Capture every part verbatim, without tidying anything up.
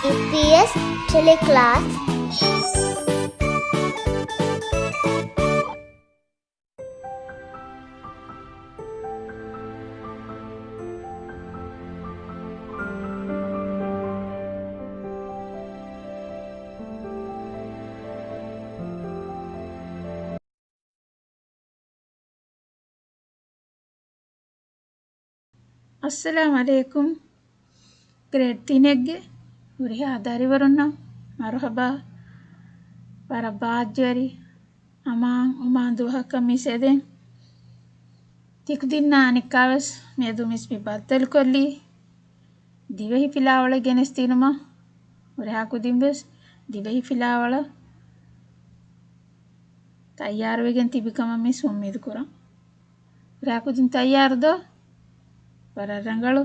ޑީޕީއެސް ޓެލެކްލާސް. އައްސަލާމް ޢަލައިކުމް. ގްރޭޑް ތިނެއްގެ ހުރިހާ ދަރިވަރުންނަށް މަރުޙަބާ. ވަރަށް ބާއްޖަވެރި އަމާން އޮމާން ދުވަހަކަށް މި ސެދެން. ތިކުދިންނާ އަނެއްކާވެސް މިއަދު މިސް މި ބައްދަލުކޮށްލީ ދިވެހި ފިލާވަޅެއް ގެނެސްދިނުމަށް. ހުރިހާ ކުދިންވެސް ދިވެހި ފިލާވަޅަށް ތައްޔާރުވެގެން ތިބި ކަމަށް މިސް އުއްމީދު ކުރަން. ހުރިހާ ކުދިން ތައްޔާރު ދޯ؟ ވަރަށް ރަނގަޅު.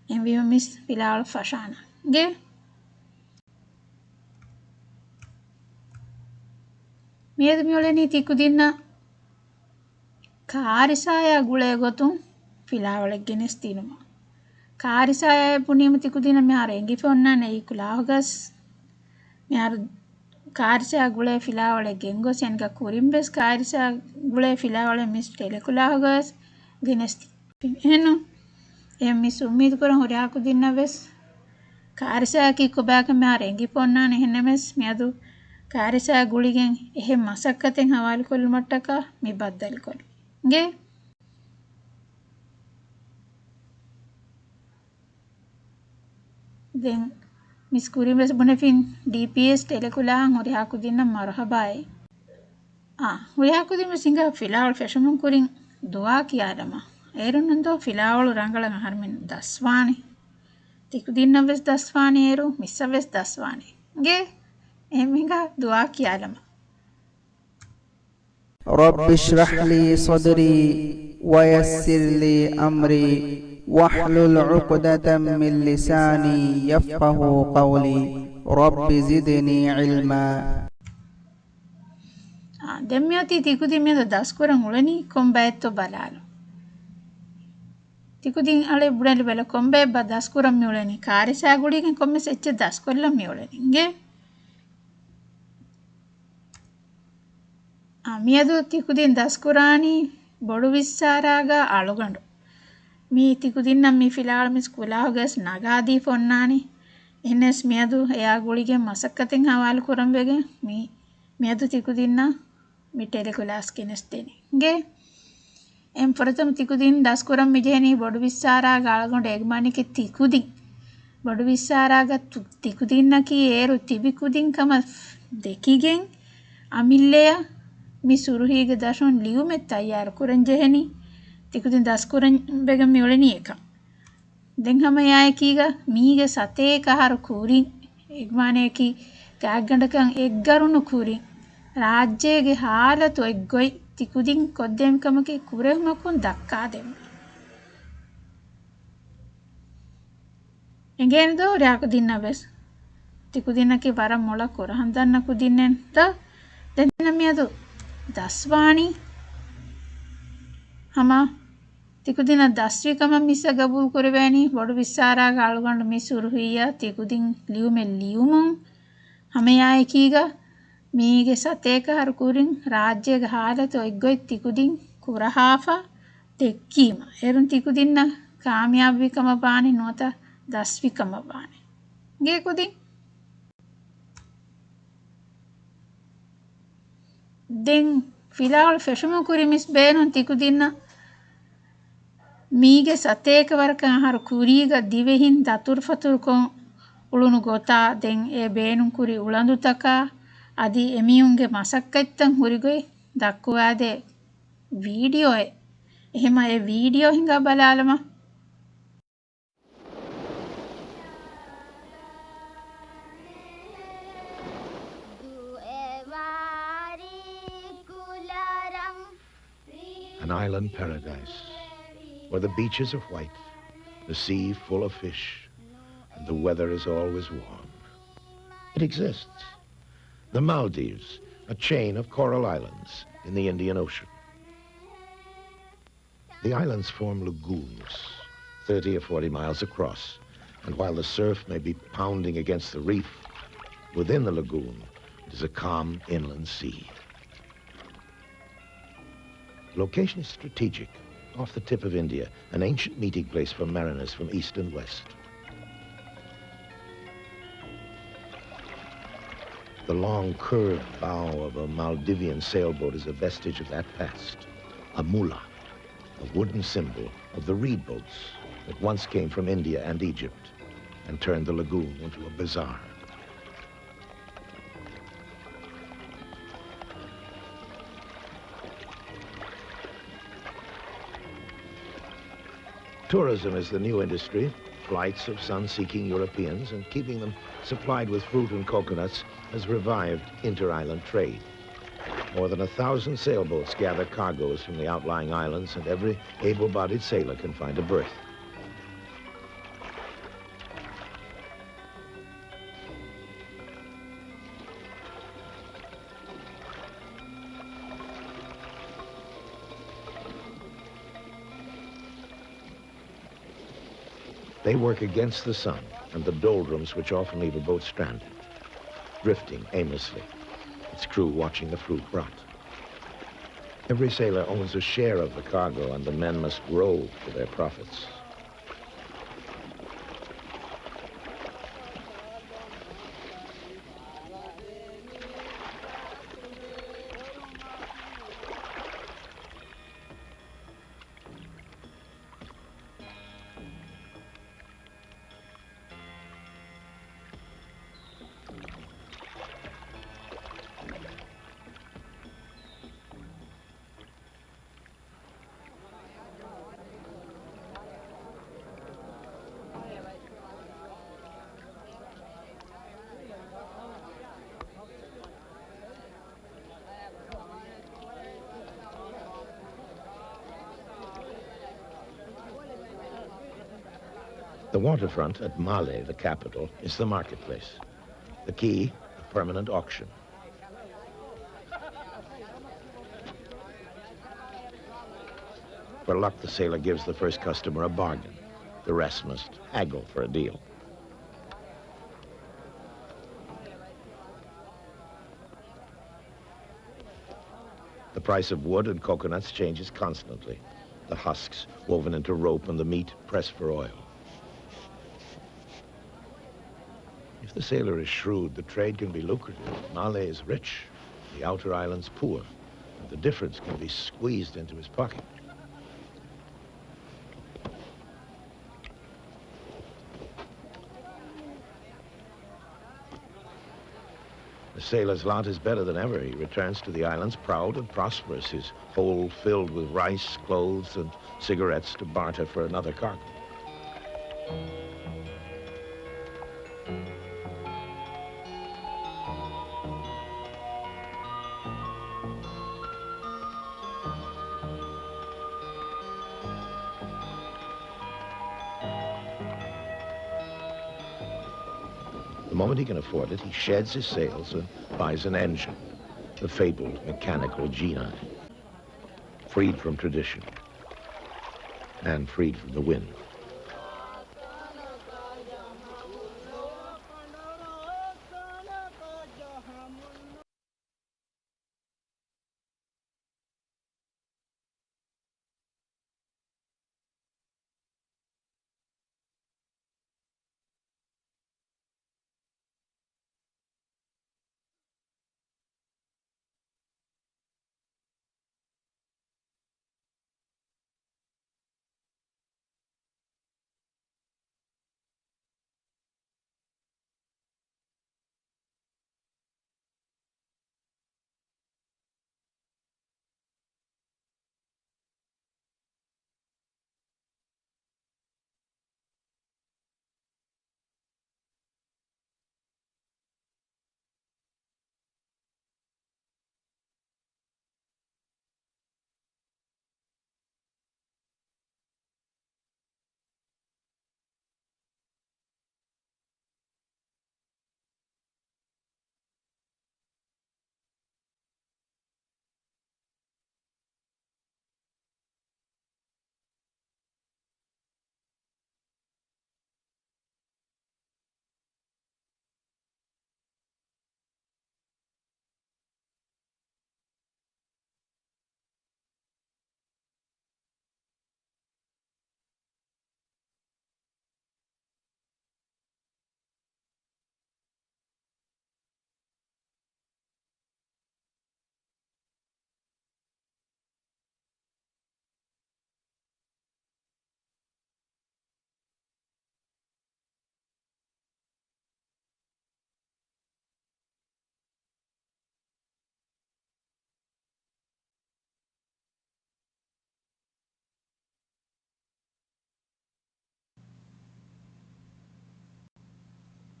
އެހެންވީމަ މިސް ފިލާވަޅު ފަށާނަން. އިނގޭ؟ މިއަދު މިއުޅެނީ ތިކުދިންނަށް ކާރިސާޔާ ގުޅޭ ގޮތުން ފިލާވަޅެއް ގެނެސްދިނުމަށް. ކާރިސާޔާ ބުނީމަ ތިކުދިންނަށް މިހާރު އެނގިފަ އޮންނާނެ އެއީ ކުލާހުގަސް. މިހާރު ކާރިސާޔާ ގުޅޭ ފިލާވަޅެއް ގެންގޮސް އެންގަ ކުރިން ވެސް ކާރިސާ ގުޅޭ ފިލާވަޅެއް މިސް ޓެލެކުލާހުގަސް ގެނެސްދިން. އެހެންނު އެ މިސް އުއްމީދު ކުރަން ހުރިހާ ކުދިންނަށް ވެސް ކާރިސާއަކީ ކޮބާކަން މިހާރު އެނގިފަ އޮންނާނެ. އެހެންނަމަވެސް މިއަދު ކާރިސާ ގުޅިގެން އެހެން މަސައްކަތެއް ހަވާލުކޮށްލުމަށްޓަކާ މި ބައްދަލުކޮށްލީ. އިނގޭ؟ ދެން މިސް ކުރިން ވެސް ބުނެފިން ޑީޕީއެސް ޓެލެކުލާހަށް ހުރިހާ ކުދިންނަށް މަރުޙަބާއޭ. އާ، ހުރިހާ ކުދިން ވެސް ހިނގާ ފިލާވަޅު ފެށުމުން ކުރިން ދުޢާ ކިޔާލަމާ. އޭރުންނަށް ދޯ ފިލާވަޅު ރަނގަޅަށް އަހަރުމެން ދަސްވާނީ. ތިކުދިންނަށް ވެސް ދަސްވާނީ އޭރު، މިސްއަށް ވެސް ދަސްވާނީ. އިނގޭ؟ އެހެން ހިނގާ ދުޢާ ކިޔާލަމާ. رب اشرح لي صدري ويسر لي أمري واحلل عقدة من لساني يفقهوا قولي رب زدني علما. އާ، ދެން މިއޮތީ ތިކުދިން މިއަދު ދަސްކުރަން އުޅެނީ ކޮން ބައެއްތޯ ބަލާލަން. ތިކުދިން އަޅެ ބުނެލި ބަލަ ކޮން ބައެއް ބަ ދަސްކުރަން މިއުޅެނީ. ކާރިސާ ގުޅިގެން ކޮންމެސް އެއްޗެއް ދަސްކޮށްލަން މިއުޅެނީ. އިނގޭ؟ އާ، މިއަދު ތިކުދިން ދަސްކުރާނީ ބޮޑު ވިއްސާރާގަ އަޅުގަނޑު. މީ ތިކުދިންނަށް މި ފިލާވަޅު މިސް ކުލާހުގަސް ނަގާދީފަ އޮންނާނީ. އެހެނަސް މިއަދު އެއާ ގުޅިގެން މަސައްކަތެއް ހަވާލު ކުރަން ވެގެން މި، މިއަދު ތިކުދިންނަށް މި ޓެލެކުލާސް ގެނެސްދޭނީ. އިނގޭ؟ އެން ފުރަތަމަ ތިކުދިން ދަސްކުރަން މިޖެހެނީ ބޮޑު ވިއްސާރާގަ އަޅުގަނޑު އޭގެ މާނައަކީ ތިކުދިން. ބޮޑު ވިއްސާރާގަ ތު-، ތިކުދިންނަކީ އޭރު ތިބި ކުދިން ކަމަށް ދެކިގެން އަމިއްލަޔަށް މި ސުރުހީގެ ދަށުން ލިޔުމެއް ތައްޔާރު ކުރަން ޖެހެނީ. ތިކުދިން ދަސްކުރަން ވެގެން މިއުޅެނީ އެކަން. ދެން ހަމަ އެއާއެކީގަ މީގެ ސަތޭކަ އަހަރު ކުރިން، އެގްމާނަޔަކީ ގާތްގަނޑަކަށް އެއްގަރުނު ކުރިން، ރާއްޖޭގެ ހާލަތު އޮތްގޮތް ތިކުދިން ކޮށްދޭން ކަމަކީ ކުރެހުމަކުން ދައްކާދެން. އެނގޭނެ ދޯ ރެއާ ކުދިންނަށް ވެސް؟ ތިކުދިންނަކީ ވަރަށް މޮޅަށް ކުރަހަން ދަންނަ ކުދިންނެއް ދޯ؟ ދެން މިއަދު ދަސްވާނީ ހަމަ ތިކުދިނަށް ދަސްވި ކަމަށް މިސްއަށް ގަބޫލު ކުރެވޭނީ. ބޮޑު ވިއްސާރާގަ އަޅުގަނޑު މި ސުރުހީއަށް ތިކުދިން ލިޔުމެއް ލިޔުމުން ހަމައެއާއެކީގަ މީގެ ސަތޭކަ އަހަރު ކުރިން ރާއްޖޭގެ ހާލަތު އޮތްގޮތް ތިކުދިން ކުރަހާފަ ދެއްކީމަ، އޭރުން ތިކުދިންނަށް ކާމިޔާބުވި ކަމަށް ވާނެ ނުވަތަ ދަސްވި ކަމަށް ވާނެ. އިނގޭ ކުދިން؟ ދެން ފިލާވަޅު ފެށުމުން ކުރި މިސް ބޭނުން ތިކުދިންނަށް މީގެ ސަތޭކަ ވަރަކަށް އަހަރު ކުރީގަ ދިވެހިން ދަތުރުފަތުރުކޮށް އުޅުނު ގޮތާ، ދެން އެ ބޭނުން ކުރި އުޅަނދުތަކާ، އަދި އެމީހުންގެ މަސައްކަތްތައް ހުރިގޮތް ދައްކުވާދޭ ވީޑިއޯއެއް. އެހެމަ އެ ވީޑިއޯ ހިނގާ ބަލާލަމާ. An island paradise, where the beaches are white, the sea full of fish, and the weather is always warm. It exists. The Maldives, a chain of coral islands in the Indian Ocean. The islands form lagoons, thirty or forty miles across, And while the surf may be pounding against the reef, within the lagoon it is a calm inland sea. Location is strategic, off the tip of India, an ancient meeting place for mariners from east and west. The long curved bow of a Maldivian sailboat is a vestige of that past. A mullah, a wooden symbol of the reed boats that once came from India and Egypt and turned the lagoon into a bazaar. Tourism is the new industry. Flights of sun-seeking Europeans and keeping them supplied with fruit and coconuts has revived inter-island trade. More than a thousand sailboats gather cargoes from the outlying islands, and every able-bodied sailor can find a berth. They work against the sun and the doldrums which often leave a boat stranded, drifting aimlessly, its crew watching the fruit rot. Every sailor owns a share of the cargo, and the men must row for their profits. The waterfront at Malé, the capital, is the marketplace. The quay, a permanent auction. For luck, the sailor gives the first customer a bargain. The rest must haggle for a deal. The price of wood and coconuts changes constantly. The husks woven into rope and the meat pressed for oil. If the sailor is shrewd, the trade can be lucrative. Malé is rich, the outer islands poor, and the difference can be squeezed into his pocket. The sailor's lot is better than ever. He returns to the islands proud and prosperous, his hold filled with rice, clothes, and cigarettes to barter for another cargo. The moment he can afford it, he sheds his sails and buys an engine, the fabled mechanical genii, freed from tradition and freed from the wind.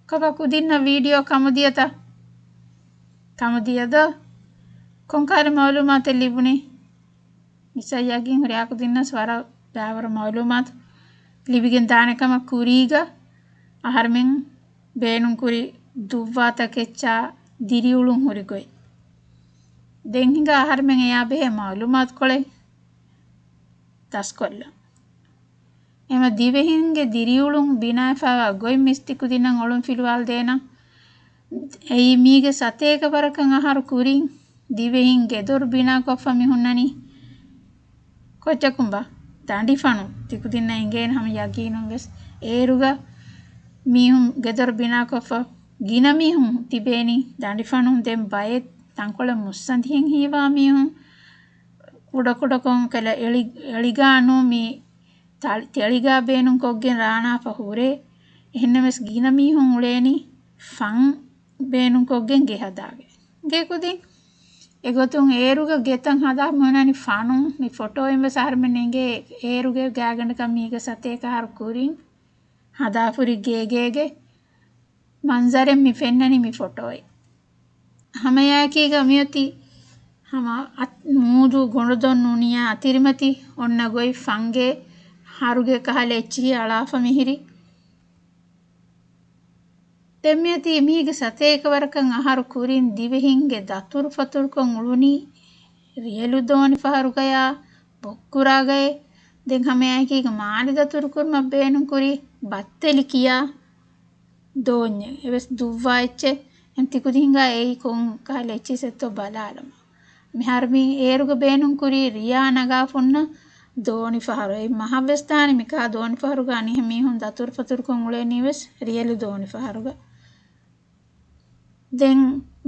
ކޮބާ ކުދިންނަށް ވީޑިއޯ ކަމުދިޔަތަ؟ ކަމުދިޔަދޯ؟ ކޮންކަހަލަ މައުލޫމާތެއް ލިބުނީ؟ މިސްއަށް ޔަގީން ހުރިހާ ކުދިންނަސް ވަރަށް ބައިވަރު މައުލޫމާތު ލިބިގެން ދާނެ ކަމަށް ކުރީގަ އަހަރުމެން ބޭނުންކުރި ދުއްވާތަކެއްޗާ ދިރިއުޅުން ހުރި ގޮތް. ދެން ހިނގާ އަހަރުމެން އެޔާ ބެހޭ މައުލޫމާތުކޮޅެއް ދަސްކޮށްލަން. އެމަ ދިވެހިންގެ ދިރިއުޅުން ބިނާވެފައިވާ ގޮތް މިސް ތިކުދިންނަށް އޮޅުން ފިލުވާލަދޭނަން. އެއީ މީގެ ސަތޭކަ ވަރަކަށް އަހަރު ކުރިން ދިވެހިން ގެދޮރު ބިނާކޮށްފަ މި ހުންނަނީ ކޮއްޗަކުންބާ؟ ދަނޑިފަނުން. ތިކުދިންނަށް އެނގޭނެ ހަމަ ޔަގީނުން ވެސް. އޭރުގަ މީހުން ގެދޮރު ބިނާކޮށްފަ ގިނަ މީހުން ތިބޭނީ ދަނޑިފަނުން. ދެން ބައެއް ތަންކޮޅެއް މުއްސަނދިހެން ހީވާ މީހުން ކުޑަކުޑަކޮށް ކަލަ އެޅި-، އެޅިގާނޫ މި ތަ-، ތެޅިގާ ބޭނުންކޮށްގެން ރާނާފަ ހުރޭ. އެހެންނަމަވެސް ގިނަ މީހުން އުޅޭނީ ފަން ބޭނުންކޮށްގެން ގެ ހަދާގެ. ގެ ކުދިން އެގޮތުން އޭރުގަ ގެތައް ހަދާ މިހުންނަނީ ފަނުން. މި ފޮޓޯއިން ވެސް އަހަރުމެން އެނގޭ އޭރުގެ ގާގަނޑަކަށް މީގެ ސަތޭކަ އަހަރު ކުރިން ހަދާފުރި ގޭގޭގެ މަންޒަރެއް މި ފެންނަނީ މި ފޮޓޯއެއް. ހަމައެއާއެކީގަ މިއޮތީ ހަމަ އަތް-، މޫދު ގޮނޑުދޮން ނޫނިޔާ އަތިރިމަތި އޮންނަ ގޮތް ފަންގޭ ހަރުގެ ކަހަލަ އެއްޗިހި އަޅާފަ މިހިރި. ދެން މިއޮތީ މީގެ ސަތޭކަ ވަރަކަށް އަހަރު ކުރިން ދިވެހިންގެ ދަތުރުފަތުރުކޮށް އުޅުނީ ރިޔެލު ދޯނިފަހަރުގަޔާ ބޮއްކުރާގައޭ. ދެން ހަމައެއާއެކީގަ މާލެ ދަތުރުކުރުމަށް ބޭނުންކުރި ބައްތެލި ކިޔާ ދޯންޏެއް އެވެސް ދުއްވާ އެއްޗެއް. އެމް ތިކުދިންގާ އެއީ ކޮން ކަހަލަ އެއްޗިސް އެއްތޯ ބަލާލަމާ. މިހާރު މި އޭރުގަ ބޭނުންކުރީ ރިޔާ ނަގާފަ ހުންނަ ދޯނިފަހަރު. އެއް މަހަށްވެސް ދާނެ މިކަހަލަ ދޯނިފަހަރުގަ އަނިހެން މީހުން ދަތުރުފަތުރުކޮށް އުޅޭނީވެސް ރިޔެލު ދޯނިފަހަރުގަ. ދެން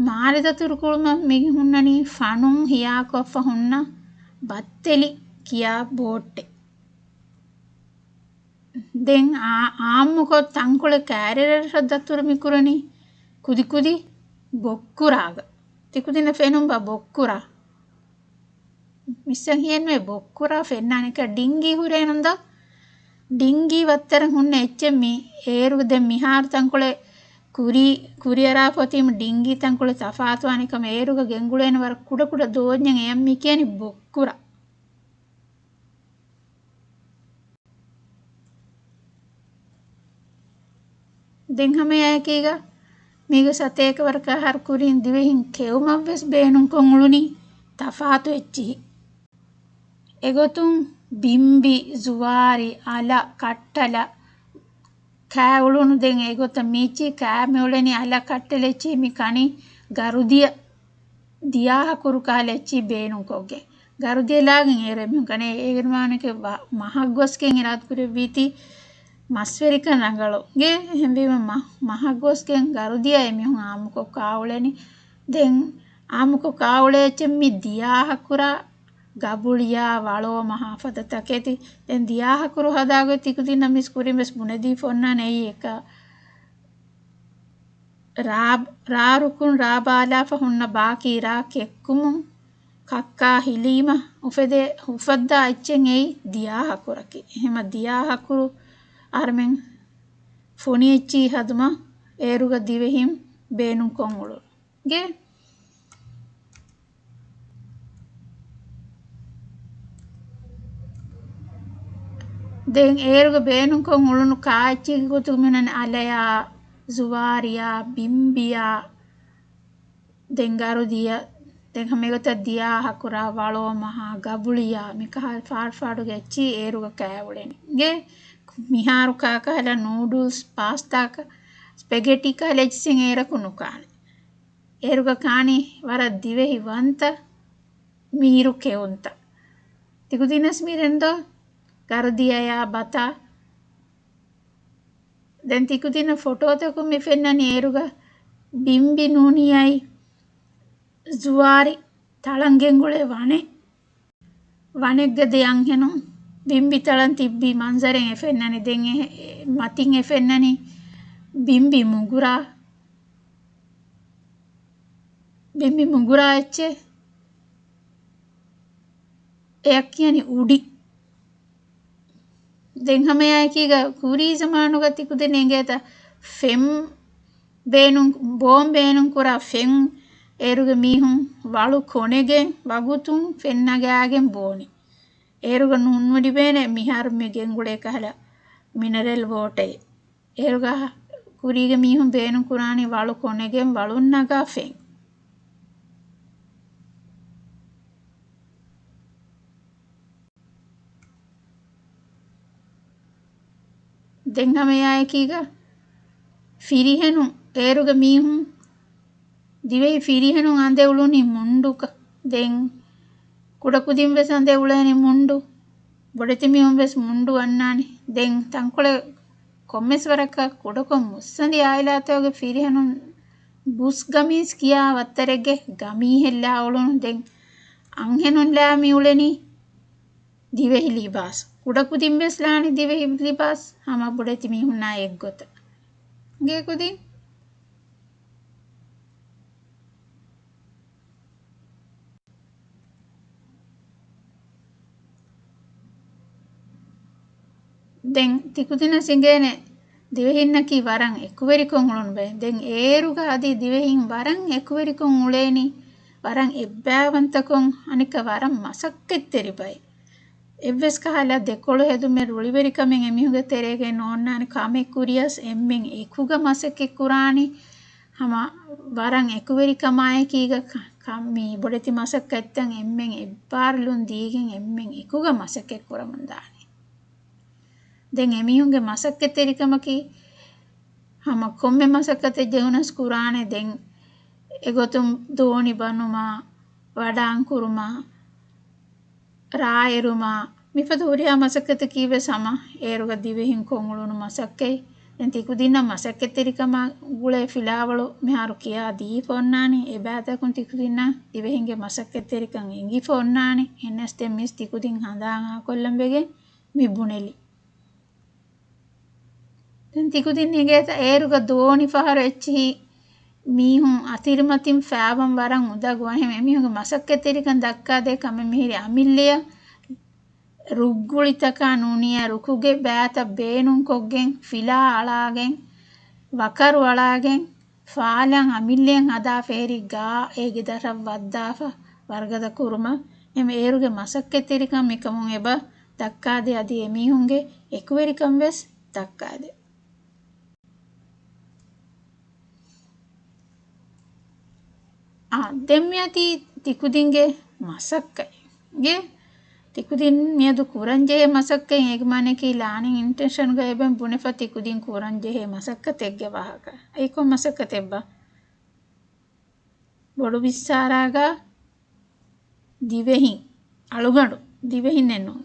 މާލެ ދަތުރުކުރުމަށް މި ހުންނަނީ ފަނުން ހިޔާކޮށްފަ ހުންނަ ބައްތެލި ކިޔާ ބޯޓެއް. ދެން އާ-، އާއްމުކޮށް ތަންކޮޅެއް ކައިރިވަރަށް ދަތުރު މިކުރަނީ ކުދިކުދި ބޮއްކުރާގަ. ތިކުދިންނަށް ފެނުންބާ ބޮއްކުރާ؟ މިސްއަށް ހިޔެއްނުވޭ ބޮއްކުރާ ފެންނާނެކަ ޑިންގީ ހުރޭނުންދޯ؟ ޑިންގީ ވައްތަރަށް ހުންނަ އެއްޗެއް މި އޭރު. ދެން މިހާރު ތަންކޮޅެއް ކުރި، ކުރިއަރާފަ އޮތީމަ ޑިންގީ ތަންކޮޅެއް ތަފާތުވާނެ ކަމަށް އޭރުގަ ގެންގުޅޭނެ ވަރަށް ކުޑަކުޑަ ދޯންޏެއް އެޔަށް މި ކިޔަނީ ބޮއްކުރާ. ދެން ހަމައެއާއެކީގަ މީގެ ސަތޭކަ ވަރަކަށް އަހަރު ކުރިން ދިވެހިން ކެއުމަށްވެސް ބޭނުންކޮށް އުޅުނީ ތަފާތު އެއްޗިހި. އެގޮތުން ބިނބި، ޒުވާރި، އަލަ، ކައްޓަލަ ކާ އުޅުނު. ދެން އެގޮތަށް މީޗި ކާ މި އުޅެނީ އަލަ ކައްޓަލަ އެއްޗިހި މި ކަނީ ގަރުދިޔަ ދިޔާހަކުރު ކަހަލަ އެއްޗިހި ބޭނުންކޮށްގެން. ގަރުދިޔަ ލާގެން އޭރު އެމީހުން ކަނޭ. އޭގެ މާނައަކީ ވަ-، މަހަށް ގޮސްގެން އިރާދަކުރެއްވީތީ މަސްވެރިކަން ރަނގަޅު. ގެ އެހެންވީމަ މަ-، މަހަށް ގޮސްގެން ގަރުދިޔަ އެމީހުން އާއްމުކޮށް ކާ އުޅެނީ. ދެން އާއްމުކޮށް ކާ އުޅޭ އެއްޗެއް މި ދިޔާހަކުރާ ގަބުޅިޔާ ވަޅޯ މަހާ ފަދަ ތަކެތި. ދެން ދިޔާހަކުރު ހަދާގޮތް ތިކުދިންނަށް މިސް ކުރިން ވެސް ބުނެދީފަ އޮންނާނެ އެއީ އެކަ ރާ-، ރާ ރުކުން ރާ ބާލާފަ ހުންނަ ބާކީ ރާ ކެއްކުމުން ކައްކާ ހިލީމަ އުފެދޭ، އުފައްދާ އެއްޗެއް އެއީ ދިޔާހަކުރަކީ. އެހެމަ ދިޔާހަކުރު އަހަރުމެން ފޮނި އެއްޗިހި ހަދުމަށް އޭރުގަ ދިވެހިން ބޭނުންކޮށް އުޅުނު. ގެ. ދެން އޭރުގަ ބޭނުންކޮށް އުޅުނު ކާއެއްޗިހިގެ ގޮތުގަ މިނަން އަލަޔާ، ޒުވާރިޔާ، ބިނބިޔާ، ދެން ގަރުދިޔަ، ދެން ހަމަ އެގޮތަށް ދިޔާ ހަކުރާ، ވަޅޯ މަހާ، ގަބުޅިޔާ، މި ކަހަލަ ފާޑު ފާޑުގެ އެއްޗިހި އޭރުގަ ކާ އުޅެނީ. ގެ. މިހާރު ކާ ކަހަލަ ނޫޑުލްސް، ޕާސްތާ، ސްޕެގެޓީ ކަހަލަ އެއްޗިހި އޭރަކު ނުކާނެ. އޭރުގަ ކާނީ ވަރަށް ދިވެހި ވަންތަ މީރު ކެއުންތައް. ތިކުދިނަސް މިރެންދޯ ގަރުދިޔަޔާ ބަތާ. ދެން ތިކުދިނަ ފޮޓޯތަކުން މި ފެންނަނީ އޭރުގަ ބިނބި ނޫނިޔާއި ޒުވާރި ތަޅަން ގެންގުޅޭ ވަނެ. ވަނެއްގަ ދެ އަންހެނުން ބިނބި ތަޅަން ތިއްބި މަންޒަރެއް އެ ފެންނަނީ. ދެން އެ-، އެ-، މަތިން އެ ފެންނަނީ ބިނބި މުގުރާ. ބިނބި މުގުރާ އެއްޗެއް އެއަށް ކިޔަނީ އުޑި. ދެން ހަމައެއާއެކީގަ ކުރީ ޒަމާނުގަ ތިކުދިން އެނގޭތަ ފެން ބޭނުން، ބޯން ބޭނުން ކުރާ ފެން އޭރުގެ މީހުން ވަޅު ކޮނެގެން ވަގުތުން ފެން ނަގާގެން ބޯނި. އޭރުގަ ނޫންވެޑިބޭނެ މިހާރު މި ގެންގުޅޭ ކަހަލަ މިނަރަލް ވޯޓައެއް. އޭރުގަ ކުރީގެ މީހުން ބޭނުން ކުރާނީ ވަޅު ކޮނެގެން ވަޅުން ނަގާ ފެން. ދެން ހަމައެއާއެކީގަ ފިރިހެނުން، އޭރުގެ މީހުން ދިވެހި ފިރިހެނުން އަނދެ އުޅުނީ މުންޑުކަ. ދެން ކުޑަކުދިން ވެސް އަނދެ އުޅޭނީ މުންޑު. ބޮޑެތި މީހުން ވެސް މުންޑު އަންނާނެ. ދެން ތަންކޮޅެއް ކޮންމެސް ވަރަކަށް ކުޑަކޮށް މުއްސަނދި އާއިލާތަކުގެ ފިރިހެނުން ބުސް ގަމީސް ކިޔާ ވައްތަރެއްގެ ގަމީހެއް ލާ އުޅުނު. ދެން އަންހެނުން ލާ މި އުޅެނީ ދިވެހި ލިބާސް. ކުޑަކުދިން ވެސް ލާނީ ދިވެހި ލިބާސް ހަމަ ބޮޑެތި މީހުންނާ އެއްގޮތަށް. ގޭ ކުދިން. ދެން ތިކުދިންނަށް އެނގޭނެ ދިވެހިންނަކީ ވަރަށް އެކުވެރިކޮށް އުޅުނު ބައެއް. ދެން އޭރުގަ އަދި ދިވެހިން ވަރަށް އެކުވެރިކޮށް އުޅޭނީ، ވަރަށް އެއްބައިވަންތަކޮށް، އަނެއްކާ ވަރަށް މަސައްކަތްތެރި ބައެއް. އެއްވެސް ކަހަލަ ދެކޮޅު ހެދުމެއް ރުޅިވެރިކަމެއް އެމީހުންގެ ތެރޭގައި ނޯންނާނެ. ކަމެއް ކުރިޔަސް އެންމެން އެކުގަ މަސައްކަތް ކުރާނީ. ހަމަ ވަރަށް އެކުވެރިކަމާއެކީގަ ކަ-، ކަ-، މި ބޮޑެތި މަސައްކަތްތައް އެންމެން އެއްބާރުލުން ދީގެން އެންމެން އެކުގަ މަސައްކަތް ކުރަމުން ދާނެ. ދެން އެމީހުންގެ މަސައްކަތްތެރިކަމަކީ ހަމަ ކޮންމެ މަސައްކަތެއް ޖެހުނަސް ކުރާނެ. ދެން އެގޮތުން ދޯނި ބަނުމާ، ވަޑާން ކުރުމާ، ރާއެރުމާ، މިފަދަ ހުރިހާ މަސައްކަތަކީ ވެސް ހަމަ އޭރުގަ ދިވެހިން ކޮށް އުޅުނު މަސައްކަތް. ދެން ތިކުދިންނަށް މަސައްކަތްތެރިކަމާ ގުޅޭ ފިލާވަޅު މިހާރު ކިޔާ ދީފަ އޮންނާނެ. އެބައިތަކުން ތިކުދިންނަށް ދިވެހިންގެ މަސައްކަތްތެރިކަން އެނގިފަ އޮންނާނެ. އެހެންނަސް ދެން މިސް ތިކުދިން ހަނދާން އާކޮށްލަން ވެގެން މި ބުނެލި. ދެން ތިކުދިން އެނގޭތަ އޭރުގަ ދޯނި ފަހަރު އެއްޗިހި މީހުން އަތިރިމަތިން ފާބަން ވަރަށް އުނދަގޫ. އެހެން އެމީހުންގެ މަސައްކަތްތެރިކަން ދައްކާދޭ ކަމެއް މިހިރި އަމިއްލަޔަށް ރުއްގުޅިތަކާ ނޫނިޔާ ރުކުގެ ބައިތައް ބޭނުންކޮށްގެން، ފިލާ އަޅާގެން، ވަކަރު އަޅާގެން، ފާލަން އަމިއްލަޔަށް ހަދާފަ އެހެރީ ގާ އޭގެ ދަށަށް ވައްދާފަ ވަރުގަދަ ކުރުމަށް. އެހެން އޭރުގެ މަސައްކަތްތެރިކަން މިކަމުން އެބަ ދައްކާދޭ އަދި އެމީހުންގެ އެކުވެރިކަން ވެސް ދައްކާދޭ. އާ، ދެން މިއޮތީ ތިކުދިންގެ މަސައްކަތް. ގެ ތިކުދިން މިއަދު ކުރަންޖެހޭ މަސައްކަތް އޭގެ މާނައަކީ ލާނިން އިންޓެންޝަންގަ އެބަ ބުނެފަ ތިކުދިން ކުރަންޖެހޭ މަސައްކަތެއްގެ ވާހަކަ. އެއީ ކޮން މަސައްކަތެއްބާ؟ ބޮޑު ވިއްސާރާގަ ދިވެހިން، އަޅުގަނޑު، ދިވެހިންނެއް ނޫން.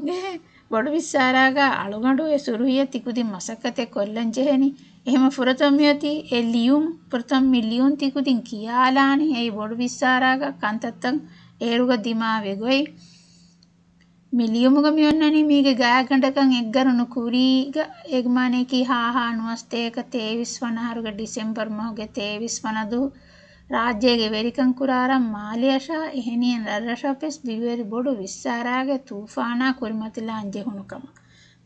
ބޮޑު ވިއްސާރާގަ އަޅުގަނޑު އެ ސުރުހިއަށް ތިކުދިން މަސައްކަތެއް ކޮށްލަން ޖެހެނީ. އެހެމަ ފުރަތަމަ މިއޮތީ އެ ލިޔުން، ފުރަތަމަ މި ލިޔުން ތިކުދިން ކިޔާލާނީ. އެއީ ބޮޑު ވިއްސާރާގަ ކަންތައްތައް އޭރުގަ ދިމާވި ގޮތް. މި ލިޔުމުގަ މި އޮންނަނީ މީގެ ގާތްގަނޑަކަށް އެއްގަރުނު ކުރީގަ އޭގެ މާނައަކީ ހާހާ ނުވަސަތޭކަ ތޭވީސް ވަނަ އަހަރުގެ ޑިސެމްބަރު މަހުގެ ތޭވީސް ވަނަ ދުވަހު ރާއްޖޭގެ ވެރިކަން ކުރާ ރަށް މާލެއަށާ އެހެނިހެން ރަށްރަށަށް ވެސް ދިވެހި ބޮޑު ވިއްސާރާގެ ތޫފާނާ ކުރިމަތިލާން ޖެހުނު ކަމަށް.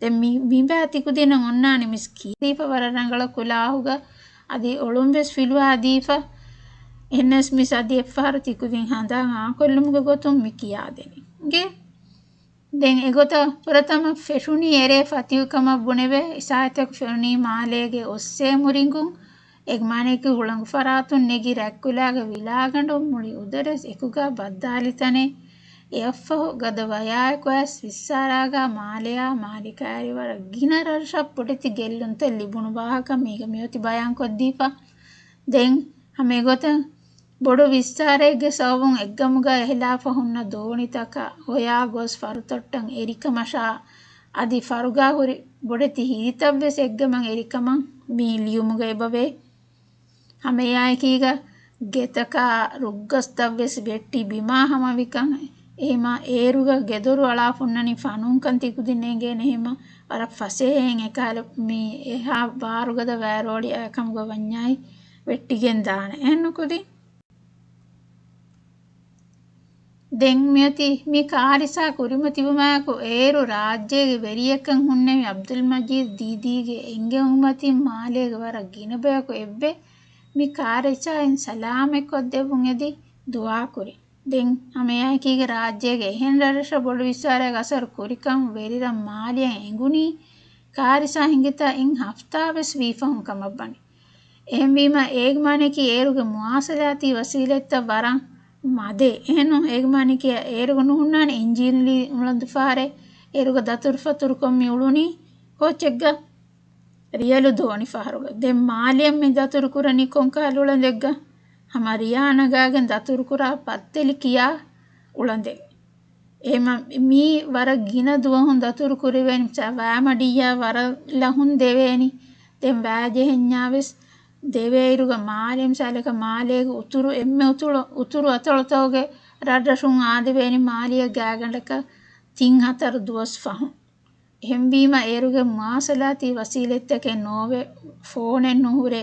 ދެން މި، މިބާ ތިކުދިންނަށް އޮންނާނެ މިސް ކިޔާދީފަ ވަރަށް ރަނގަޅަށް ކުލާހުގަ އަދި އޮޅުން ވެސް ފިލުވާދީފަ. އެހެނަސް މިސް އަދި އެއްފަހަރު ތިކުދިން ހަނދާން އާކޮށްލުމުގެ ގޮތުން މި ކިޔާދެނީ. ގެ ދެން އެގޮތަށް ފުރަތަމަ ފެށުނީ އެރޭ ފަތިހު ކަމަށް ބުނެވޭ. އިސާއަތަކު ފެނުނީ މާލޭގެ އޮއްސޭ މުރިނގުން. އޭގެ މާނައަކީ ހުޅަނގު ފަރާތުން ނެގި ރަތްކުލާގެ ވިލާގަނޑު މުޅި އުދަރެސް އެކުގަ ބައްދާލި ތަނެއް. އެއަށްފަހު ގަދަ ވަޔާއެކު އައިސް ވިއްސާރާގަ މާލެއާ މާލެއްކާއިރި ވަރަށް ގިނަ ރަށްރަށަށް ބޮޑެތި ގެއްލުންތައް ލިބުނު ވާހަކަ މީގަ މިއޮތީ ބަޔާންކޮށްދީފަ. ދެން ހަމަ އެގޮތަށް ބޮޑު ވިއްސާރައެއްގެ ސަބަބުން އެއްގަމުގަ އެހިލާފަ ހުންނަ ދޯނިތަކަށް ހޮޔާ ގޮސް ފަރުތޮއްޓަށް އެރިކަމަށާ އަދި ފަރުގާ ހުރި ބޮޑެތި ހިތްތައްވެސް އެއްގަމަށް އެރިކަމަށް މި ލިޔުމުގަ އެބަވޭ. ހަމައެއާއެކީގަ ގެތަކާ ރުއްގަސްތައްވެސް ވެއްޓި ބިމާ ހަމަވިކަން. އެހެމަ އޭރުގަ ގެދޮރު އަޅާފަ ހުންނަނީ ފަނުންކަން ތިކުދިން އެނގޭނެ. އެހެމަ ވަރަށް ފަސޭހައިން އެކަހަލަ މި އެހާ ބާރުގަދަ ވައިރޯޅި އާ ކަމުގަ ވަންޏާއި ވެއްޓިގެން ދާނެ. އެހެންނުކުދިން. ދެން މިއޮތީ މި ކާރިސާ ކުރިމަތިވުމާއެކު އޭރު ރާއްޖޭގެ ވެރިޔަކަށް ހުންނެވި ޢަބްދުލް މަޖީދު ދީދީގެ އެންގެވުމަތިން މާލޭގެ ވަރަށް ގިނަ ބަޔަކު އެއްވެ. މި ކާރިސާއިން ސަލާމަތްކޮށްދެއްވުން އެދި ދުޢާކުރި. ދެން ހަމައެއާއެކީގަ ރާއްޖޭގެ އެހެން ރަށްރަށަށް ބޮޑު ވިއްސާރައިގެ އަސަރު ކުރިކަން ވެރިރަށް މާލިޔަށް އެނގުނީ ކާރިސާ ހިނގިތާ އެއް ހަފްތާވެސް ވީފަހުން ކަމަށްވަނީ. އެހެންވީމަ އޭގެ މާނައަކީ އޭރުގެ މުވާސަލާތީ ވަސީލަތްތައް ވަރަށް މަދޭ. އެހެންނު އޭގެ މާނައަކީ އޭރުގަ ނުހުންނާނެ އިންޖީނުލީ އުޅަނދު ފަހަރެއް. އޭރުގަ ދަތުރުފަތުރުކޮށް މި އުޅުނީ ކޯޗެއްގަ؟ ރިޔަލު ދޯނި ފަހަރުގަ. ދެން މާލިޔަށް މި ދަތުރު ކުރަނީ ކޮންކަހަލަ އުޅަނދެއްގަ؟ ހަމަ ރިޔާ ނަގާގެން ދަތުރުކުރާ ބައްދެލި ކިޔާ އުޅަނދެއް. އެހެމަ މީ ވަރަށް ގިނަ ދުވަހުން ދަތުރު ކުރެވޭނެ. މިސާ ވައިމަޑިއްޔާ ވަރަށް ލަހުން ދެވޭނީ. ދެން ވައިޖެހެންޏާވެސް ދެވޭއިރުގަ މާލޭ މިސާލަކަށް މާލޭގެ އުތުރު އެންމެ އުތުރު، އުތުރު އަތޮޅުތަކުގެ ރަށްރަށުން އާދެވޭނީ މާލިޔަށް ގާތްގަނޑަކަށް ތިން ހަތަރު ދުވަސް ފަހުން. އެހެންވީމަ އޭރުގެ މުވާސަލާތީ ވަސީލަތްތަކެއް ނޯވެ، ފޯނެއް ނުހުރޭ،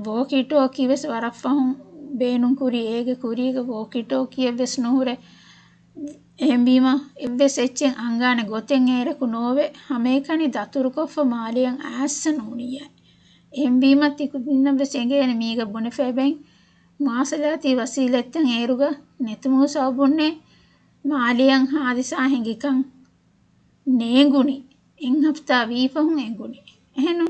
ވޯކީޓޯކީ ވެސް ވަރަށް ފަހުން ބޭނުން ކުރީ، އޭގެ ކުރީގަ ވޯކީޓޯކީއެއް ވެސް ނުހުރޭ. އެހެންވީމަ އެއްވެސް އެއްޗެއް އަންގާނެ ގޮތެއް އޭރަކު ނޯވޭ. ހަމައެކަނި ދަތުރުކޮށްފަ މާލިޔަށް އައިއްސަ ނޫނިއްޔާ. އެހެންވީމަ ތިކުދިންނަށް ވެސް އެނގޭނެ މީގަ ބުނެފައިބެން މުވާސަލާތީ ވަސީލަތްތައް އޭރުގަ ނެތުމުގެ ސަބަބުންނޭ މާލިޔަށް ހާދިސާ ހިނގިކަން ނޭނގުނީ. އެއް ހަފްތާ ވީފަހުން އެނގުނީ. އެހެންނު؟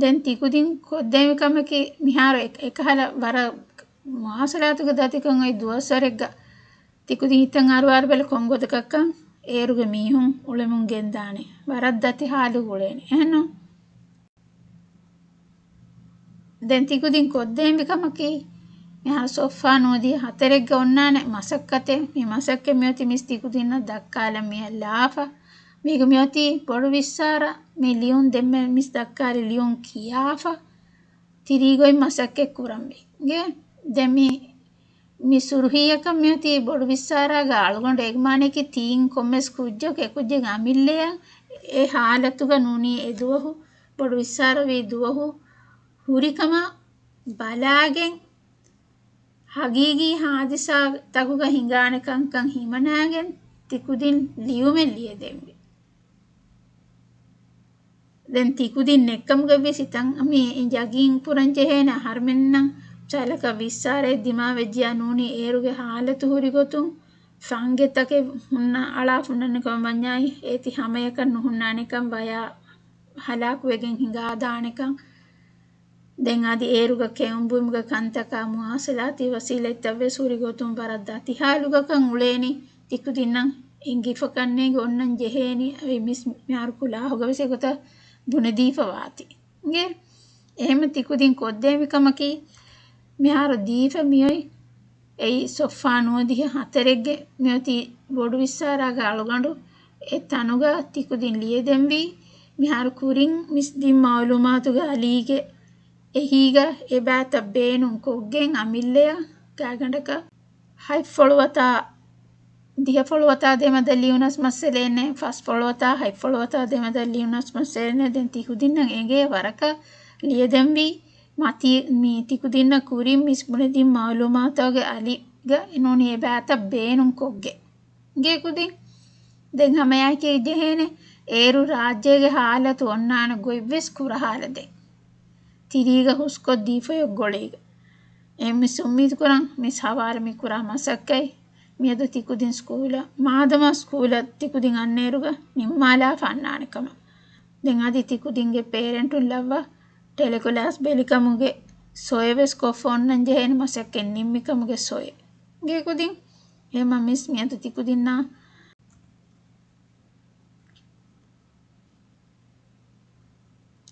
ދެން ތިކުދިން ކޮށްދޭންވީ ކަމަކީ މިހާރު އެ-، އެކަހަލަ ވަރަށް މުވާސަލާތުގެ ދަތިކަން އޮތް ދުވަސްވަރެއްގަ ތިކުދިން ހިތަށް އަރުވާލަބަލަ ކޮން ގޮތަކަށްކަން އޭރުގެ މީހުން އުޅެމުން ގެންދާނެ. ވަރަށް ދަތި ހާލު ގުޅޭނެ. އެހެންނު؟ ދެން ތިކުދިން ކޮށްދޭންވީ ކަމަކީ، މިހާރު ސޮފްވާ ނުވަދިހަ ހަތަރެއްގަ އޮންނާނެ މަސައްކަތެއް. މި މަސައްކަތް މިއޮތީ މިސް ތިކުދިންނަށް ދައްކާލަން މިހާ ލާފަ. މީގަ މިއޮތީ ބޮޑު ވިއްސާރަ މި ލިޔުން ދެންމެ މިސް ދައްކާލި ލިޔުން ކިޔާފަ ތިރީގަ އޮތް މަސައްކަތް ކުރަންވީ. އިނގޭ؟ ދެން މި، މި ސުރުހީއަކަށް މިއޮތީ ބޮޑު ވިއްސާރައިގެ އަޅުގަނޑު އޭގެ މާނައަކީ ތީން ކޮންމެސް ކުއްޖަކު އެކުއްޖެއްގެ އަމިއްލަޔަށް އެ ހާލަތުގަ ނޫނީ އެ ދުވަހު ބޮޑު ވިއްސާރަވީ ދުވަހު ހުރިކަމަށް ބަލާގެން ހަގީގީ ހާދިސާތަކުގަ ހިނގާނެ ކަންކަން ހިމަނާގެން ތިކުދިން ލިޔުމެއް ލިޔެދެންވީ. ދެން ތިކުދިން ނެއްކަމުގަ ވިސް ހިތަށް މި ޔަގީން ކުރަން ޖެހޭނެ އަހަރުމެންނަށް މިސާލަކަށް ވިއްސާރައެއް ދިމާވެއްޖިޔާ ނޫނީ އޭރުގެ ހާލަތު ހުރިގޮތުން ފަންގެތަކެއް ހުންނަ އަޅާފަ ހުންނަން ކަމަށް ވަންޏާއި އޭތި ހަމަޔަކަށް ނުހުންނާނެކަން ވަޔާ ހަލާކުވެގެން ހިނގާދާނެކަން. ދެން އަދި އޭރުގަ ކެއުންބުއިމުގެ ކަންތަކާ މުވާސަލާތީ ވަސީލަތްތައް ވެސް ހުރި ގޮތުން ވަރަށް ދަތި ހާލުގަކަން އުޅޭނީ. ތިކުދިންނަށް އެނގިފަ ކަންނޭނގެ އޮންނަން ޖެހޭނީ. އެ މިސް މިހާރު ކުލާހުގަ ވެސް އެގޮތަށް ބުނެދީފަ ވާތީ. އިނގޭ؟ އެހެމަ ތިކުދިން ކޮށްދޭންވީ ކަމަކީ މިހާރު ދީފަ މިއޮތް އެއީ ސޮފްވާ ނުވަދިހަ ހަތަރެއްގެ މިއޮތީ ބޮޑު ވިއްސާރައިގެ އަޅުގަނޑު އެ ތަނުގަ ތިކުދިން ލިޔެދެންވީ. މިހާރު ކުރިން މިސް ދިން މައުލޫމާތުގެ އަލީގެ އެހީގަ އެބައިތައް ބޭނުން ކޮށްގެން އަމިއްލަޔަށް ގާތްގަނޑަކަށް ހަތް ފޮޅުވަތާ، ދިހަ ފޮޅުވަތާ ދެމަދަށް ލިޔުނަސް މައްސަލައެއް ނެތް، ފަސް ފޮޅުވަތާ ހަތް ފޮޅުވަތާ ދެމަދަށް ލިޔުނަސް މައްސަލައެއް ނެތް. ދެން ތިކުދިންނަށް އެނގޭ ވަރަކަށް ލިޔެދެންވީ. މަތީ މީ ތިކުދިންނަށް ކުރިން މިސް ބުނެދިން މައުލޫމާތުގެ އަލީގަ ނޫނީ އެބައިތައް ބޭނުން ކޮށްގެން. އިނގޭ ކުދިން. ދެން ހަމައެއާއެކީ ޖެހޭނެ އޭރު ރާއްޖޭގެ ހާލަތު އޮންނާނެ ގޮތްވެސް ކުރަހާލަދޭން. ތިރީގަ ހުސްކޮށް ދީފައޮތް ގޮޅީގަ. އެހެން މިސް އުއްމީދު ކުރަން މިސް ހަވާލު މި ކުރާ މަސައްކަތް މިއަދު ތިކުދިން ސްކޫލަށް، މާދަމާ ސްކޫލަށް ތިކުދިން އަންނައިރުގަ ނިންމާލާފަ އަންނާނެ ކަމަށް. ދެން އަދި ތިކުދިންގެ ޕޭރެންޓުން ލައްވާ ޓެލެކްލާސް ބެލިކަމުގެ ސޮއެ ވެސް ކޮށްފަ އޮންނަން ޖެހޭނެ މަސައްކަތް ނިންމިކަމުގެ ސޮއެ. އިނގޭ ކުދިން. އެހެމަ މިސް މިއަދު ތިކުދިންނާ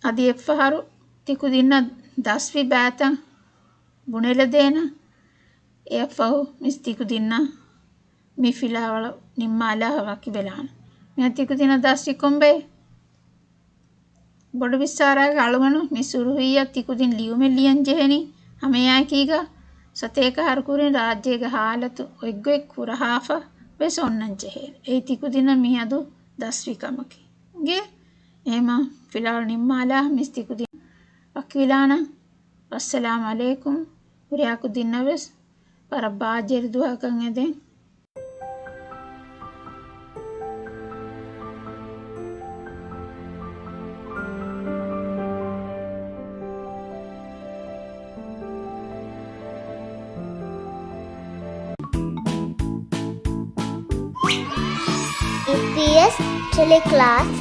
އަދި އެއްފަހަރު ތިކުދިންނަށް ދަސްވި ބައިތައް ބުނެލަދޭނަ. އެއަށްފަހު މިސް ތިކުދިންނަށް މި ފިލާވަޅު ނިންމާލާ ވަކިވެލާނަން. މިއަދު ތިކުދިންނަށް ދަސްވި ކޮންބައެއް؟ ބޮޑު ވިއްސާރައިގެ އަޅުގަނޑު މި ސުރުހީއަށް ތިކުދިން ލިޔުމެއް ލިޔަން ޖެހެނީ. ހަމައެއާއެކީގަ ސަތޭކަ އަހަރު ކުރިން ރާއްޖޭގެ ހާލަތު އޮތްގޮތް ކުރަހާފަ ވެސް އޮންނަން ޖެހޭނެ. އެއީ ތިކުދިންނަށް މިއަދު ދަސްވި ކަމަކީ. އިނގޭ؟ އެހެމަ ފިލާވަޅު ނިންމާލާ މިސް ތިކުދިން ވަކިވެލާނަން. ވައްސަލާމް ޢަލައިކުމް. ހުރިހާ ކުދިންނަށް ވެސް ވަރަށް ބާއްޖަވެރި ދުވަހަކަށް އެދެން. ޕީއެސް ޓެލެކްލާސް